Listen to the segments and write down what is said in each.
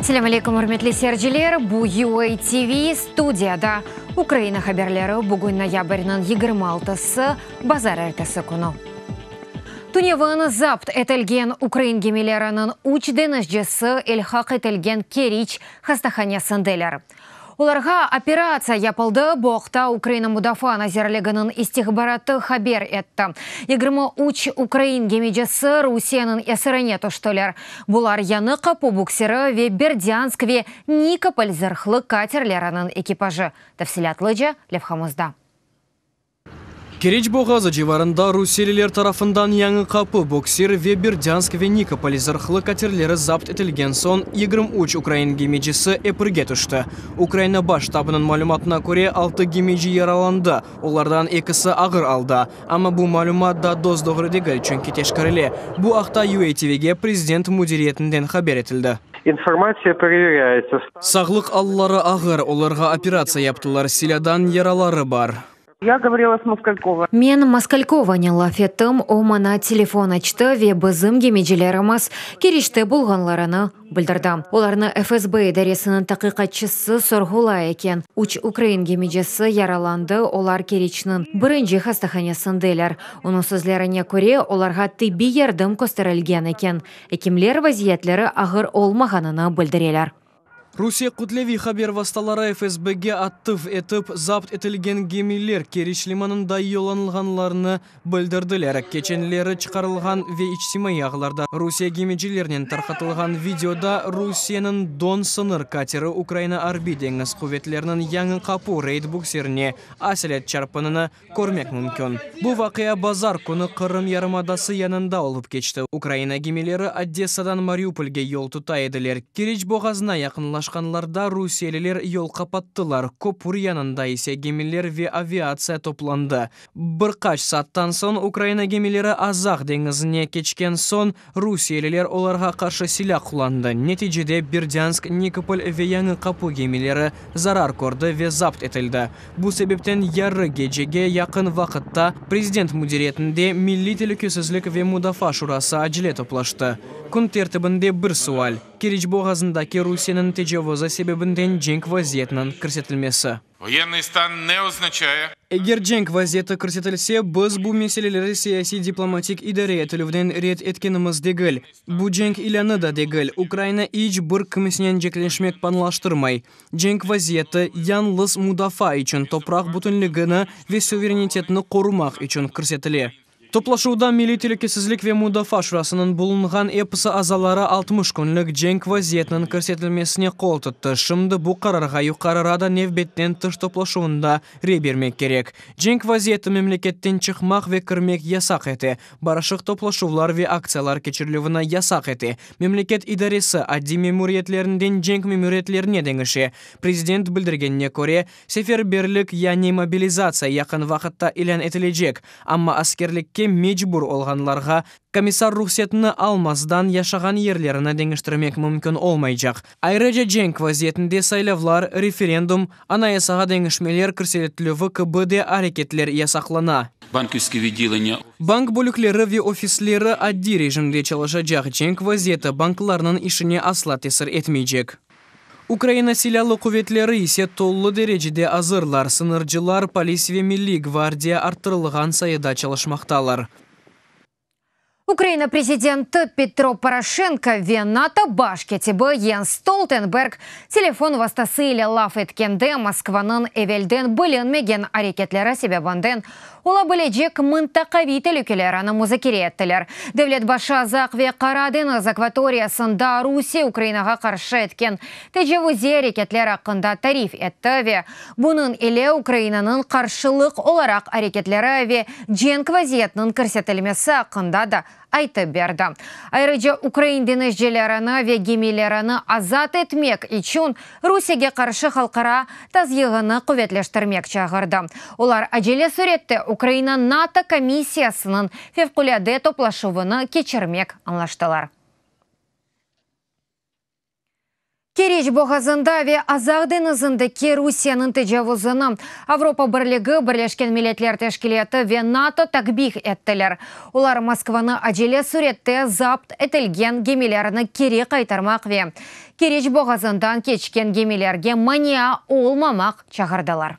Selâm aleyküm, ürmetli seyirciler! Bu UA TV, studiyada Ukraina haberleri, bugün noyabrniñ 26-sı, bazarertesi künü. Tünevin zapt etilgen ukrain gemileriniñ üç deñizcisi ilhaq etilgen Keriç hastahanesindeler. Olarğa operatsiya yapıldı, bu aqta Ukraina Mudafaa nazirliginiñ istihbaratı haber etti. 23 ukrain gemicisi Rusiyeniñ esirine tüştiler. Bular Yañı Qapu buksiri ve Berdânsk ve Nikopol zırhlı katerleriniñ ekipajı. Tafsilâtlıca levhamızda. Keriç boğazı civarında rusiyeliler tarafından Yañı Qapı buksir ve Berdânsk ve Nikopol zırhlı katerleri zapt etilgen soñ 23 ukrain gemicisi epirge tüşti. Ukraina Baş ştabınıñ malümatına köre, altı gemici yaralandı, olardan ekisi ağır alda. Amma bu malümat da dos-doğru degil, çünki teşkerile. Bu aqta UATVge prezident müdiriyetinden haber etildi. İnformatsiya proverâyetsâ. Sağlıq alları ağır, olarğa operatsiya yaptılar, silâdan yaraları bar. Ya govorila s Moskalkova. Men Moskalkovanen laf ettim, o maña telefon açtı ve bizim gemicilerimiz Keriçte bulğanlarını bildirdi. Olarnı FSB idaresiniñ taqiqatçısı sorğulay eken. Üç ukrain gemicisi yaralandı, olar Keriçniñ birinci hastahanesindeler. Onıñ sözlerine köre, olarğa tibbiy yardım kösterilgen eken. Ekimler vaziyetleri ağır olmağanını bildireler. Rusiye kütleviy haber vastaları FSBge atıf etip, zapt etilgen gemiler Keriç limanında yollanılğanlarını bildirdiler. Keçenleri çıqarılğan ve içtimaiy ağlarda Rusiye gemicilerinen tarqatılğan videoda Rusiyeniñ Don sıñır kateri Ukraina Arbiy deñiz quvetleriniñ Yañı Qapu reyd buksirine aselet çarpqanını körmek mümkün. Bu vaqia bazar künü Qırım yarımadası yanında olıp keçti. Ukraina gemileri Odessadan Mariupolge yol tuta ediler. Keriç boğazına yaqınlaşqanlarda rusiyeliler yol qapattılar, köpür yanında ise gemiler ve aviatsiya toplandı. Bir qaç saattan soñ Ukraina gemileri Azaq deñizine keçken soñ, rusiyeliler olarğa qarşı silâ qullandı. Neticede Berdânsk, Nikopol ve Yañı Qapu gemileri zarar kördi ve zapt etildi. Bu sebepten yarı gecege yaqın vaqıtta Prezident müdiriyetinde Milliy telükesizlik ve mudafaa şurası acele toplaştı. Kün tertibinde bir sual, Keriç boğazındaki Rusiyeniñ tecavuzı sebebinden cenk vaziyetiniñ kirsetilmesi. Voyennıy stan ne oznaçaye. Eger cenk vaziyeti kirsetilse, biz bu meseleleri siyasiy-diplomatik idare etilüvden red etkenimiz degil. Bu cenk ilânı da degil, Ukraina iç bir kimsenen cenkleşmek planlaştırmay. Cenk vaziyeti yañlız mudafaa içün, topraq bütünligini ve suverenitetni qorumaq içün kirsetile. Toplaşuvda Milliy telükesizlik ve mudafaa şurasınıñ bulunğan episi azaları 60 künlük cenk vaziyetiniñ kirsetilmesine qol tuttı. Şimdi bu qararğa Yuqarı Rada nevbetten tış toplaşuvında rey bermek kerek. Cenk vaziyeti memleketten çıqmaq ve kirmek yasaq ete, barışıq toplaşuvlar ve aktsiyalar keçirilüvini yasaq ete, memleket idaresi adiy memuriyetlerinden cenk memuriyetlerine deñişe. Prezident bildirgenine köre, seferberlik yani mobilizatsiya yaqın vaqıtta ilân etilecek, amma askerlikke mecbur olğanlarğa komissar ruhsetini almazdan yaşağan yerlerini deñiştirmek mümkün olmaycaq. Ayrıca cenk vaziyetinde saylavlar, referendum, Anayasağa deñişmeler kirsetilüvi kibi de areketler yasaqlana. Bankivskiy viddileniya. Bank bölükleri ve ofisleri adiy rejimde çalışacaq, cenk vaziyeti banklarnıñ işine asla tesir etmeycek. Ukraina Silâlı quvetleri ise tolu derecede azırlar, sıñırcılar, polis ve Milliy gvardiya arttırılğan sayıda çalışmaqtalar. Ukraina prezidenti Petro Poroşenko ve NATO baş kâtibi Jens Stoltenberg telefon vastası ile laf etkende Moskvanıñ evelden bilinmegen areketleri sebebinden ola bilecek mıntaqaviy telükelerini muzakere ettiler. Devlet başı Azaq ve Qara deñiz akvatoriyasında Rusiye Ukrainağa qarşı etken tecavuziy areketler aqqında tarif etti ve Bunıñ ile Ukrainanıñ qarşılıq olaraq areketleri ve cenk vaziyetiniñ kirsetilmesi aqqında da aytıp berdi. Ayrıca ukrain deñizcilerini ve gemilerini azat etmek içün Rusiyege qarşı halqara tazyığını quvetleştirmek çağırdı. Olar acele sürette Ukraina-NATO komissiyasınıñ fevqulâde toplaşuvını keçirmek añlaştılar. Keriç boğazında ve Azaq deñizindeki Rusiyeniñ tecavuzını Avropa Birligi, Birleşken Milletler Teşkilâtı ve NATO takbih ettiler. Olar Moskvanı acele sürette zapt etilgen gemilerni keri qaytarmaq ve Keriç boğazından keçken gemilerge mania olmamaq çağırdılar.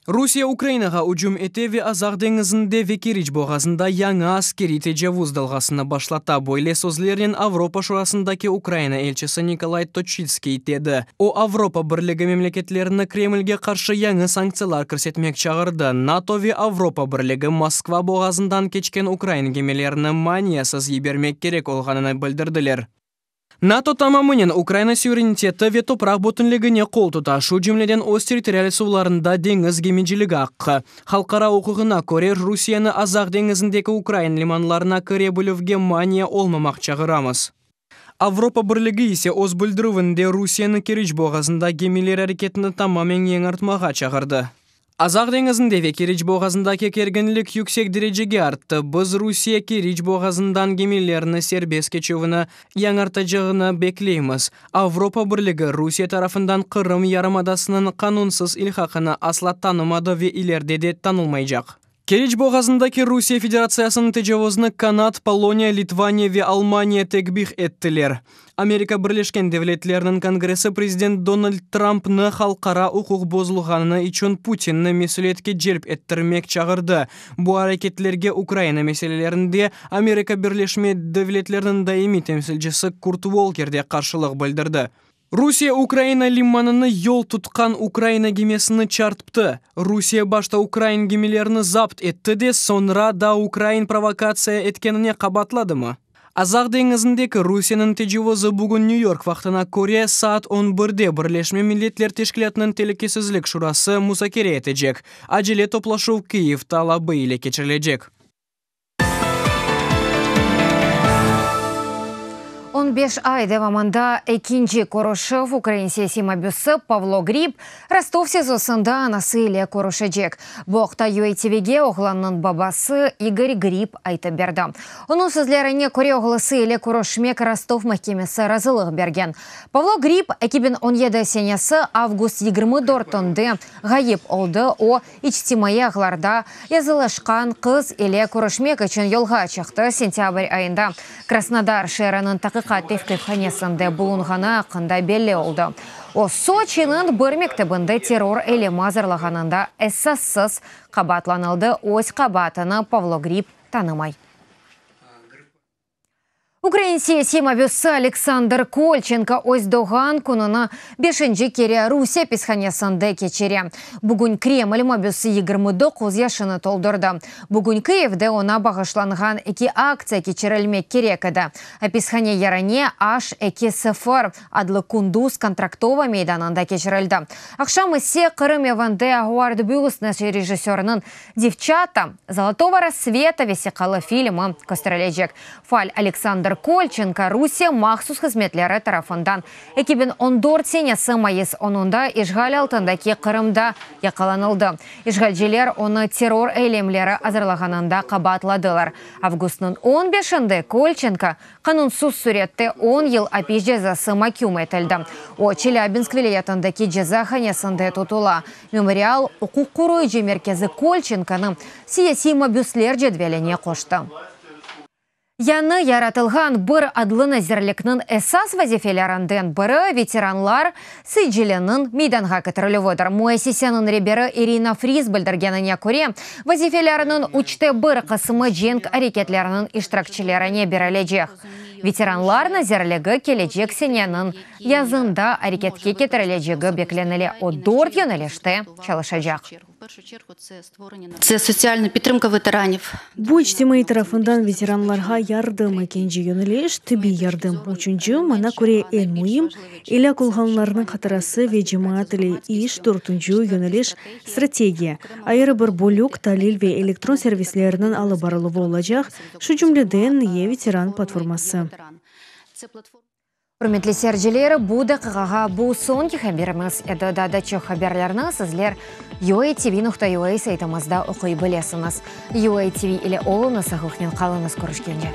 Rusiye Ukrainağa ücüm ete ve Azaq deñizinde ve Keriç boğazında yañı askeriy tecavuz dalğasını başlata, böyle sözlernen Avropa Şurasındaki Ukraina elçisi Nikolay Toçitskiy dedi. O, Avropa Birligi memleketlerini Kremlge qarşı yañı sanktsiyalar kirsetmek çağırdı. NATO ve Avropa Birligi Moskva boğazından keçken ukrain gemilerini maniasız yibermek kerek olğanını bildirdiler. NATO tamamınen Ukraina suvereniteti ve topraq bütünligine qol tuta, şu cümleden öz territorial suvlarında deñiz gemiciligi aqqı. Halqara uquqına köre, Rusiyeni Azaq deñizindeki ukrain limanlarına kire bilüvge mania olmamaq çağıramız. Avropa Birligi ise öz bildirüvinde Rusiyeni Keriç boğazında gemiler areketini tamamen yañartmağa çağırdı. Azaq deñizinde ve Keriç boğazındaki kerginlik yüksek derecege arttı. Biz Rusiye Keriç boğazından gemilerni serbest keçüvini yañartacağını bekleymiz. Avropa Birligi Rusiye tarafından Qırım yarımadasınıñ qanunsız ilhaqını asla tanımadı ve ileride de tanılmaycaq. Keriç boğazındaki Rusiye Federatsiyasınıñ tecavuzını Kanad, Poloniya, Litvaniya ve Almaniya tekbih ettiler. Amerika Birleşken Devletleriniñ Kongressi prezident Donald Trampnı halqara uquq bozulğanı içün Putinni mesüliyetke celp ettirmek çağırdı. Bu areketlerge Ukraina meselelerinde Amerika Birleşme Devletleriniñ daimiy temsilcisi Kurt Volker de qarşılıq bildirdi. Rusiye Ukraina limanını yol tutqan Ukraina gemisini çarptı. Rusiye başta ukrain gemilerini zapt etti de, soñra da ukrain provokatsiya etkenine qabaatladımı? Azaq deñizindeki Rusiyeniñ tecavuzı bugün New York vaqtına köre saat on birde Birleşme Milletler Teşkilâtınıñ Telükesizlik Şurası muzakere etecek. Acele toplaşuv Kyiv talabı ile keçirilecek. On beş ay devamında ekinci körüşüv ukrain siyasiy mabüsi Pavlo Grib Rostov SİZOsında anası ile körüşecek. Bu aqta UATVge oğlannıñ babası İgor Grib aytıp berdi. Onıñ sözlerine köre, oğlusı ile körüşmek Rostov mahkemesi razılıq bergen. Pavlo Grib 2017 senesi avgust 24-nde ğayıp oldı, o, İçtimaiy ağlarda yazılışqan qız ile körüşmek içün yolğa çıqtı, sentâbr ayında Krasnodar şeeriniñ taqiqat tevqifhanesinde bulunğanı aqqında belli oldı. O, Soçiniñ bir mektebinde terror eylemi azırlağanında esassız qabaatlanıldı, öz qabaatını Pavlo Grib tanımay. Ukrain siyasiy mabüsi Aleksandr Kolçenko öz doğğan kününi beşinci kere Rusiye apishanesinde keçire. Bugün Kreml mabüsi 29 yaşını toldurdı. Bugün Kıyivde oña bağışlanğan eki aktsiya keçirilmek kerek edi. Apishane yerine H eki sıfır adlı kündüz Kontraktova meydanında keçirildi. Aqşam ise Qırım evinde Howard Hughes rejissöriniñ Devçata zolotogo rassveta vesiqalı filmi kösterilecek. Faal Aleksandr Kolçenko Rusiye mahsus hızmetleri tarafından 2014 senesi mayıs onunda işğal altındaki Qırımda yaqalanıldı. İşğalciler onı terror eylemleri azırlağanında qabaatladılar. Avgustnıñ on beşinde Kolçenko Qanunsız sürette on yıl apis cezası maküm etildi. O, Çelâbinsk vilâyetindeki cezahanesinde tutula. Memorial uquq qoruyıcı merkezi Kolçenkonı siyasiy mabüsler cedveline qoştı. Yañı yaratılğan bir adlı nazirlikniñ esas vazifelerinden biri veteranlar siciliniñ meydanğa ketirilüvidir. Müessiseniñ reberi İrina Friz bildirgenine köre, vazifeleriniñ üçte bir qısmı cenk areketleriniñ iştirakçilerine berilecek. Veteranlar nazirligi kelecek seneniñ yazında areketke ketirilecegi beklenile, o, dört yönelişte çalışacaq. Tse sotsialna pitrimka veteraniv. Bu içtimaiy tarafından veteranlarğa yardım, ekinci yöneliş, tibbiy yardım, üçünci, maña köre eñ müim, elâk olğanlarnıñ hatırası ve cemaat ile iş, dörtünci yöneliş, strategiya, ayırı bir bölük, talil ve elektron servislerniñ alıp barıluvı olacaq, şu cümleden, E-veteran platforması. Ürmetli seyirciler, bu daqiqağa bu soñki haberimiz edi. Daa da çoq haberlerni sizler UATV.UA saytımızda oquy bilesiñiz. UATV ile oluñız, sağlıqnen qalıñız, körüşkence.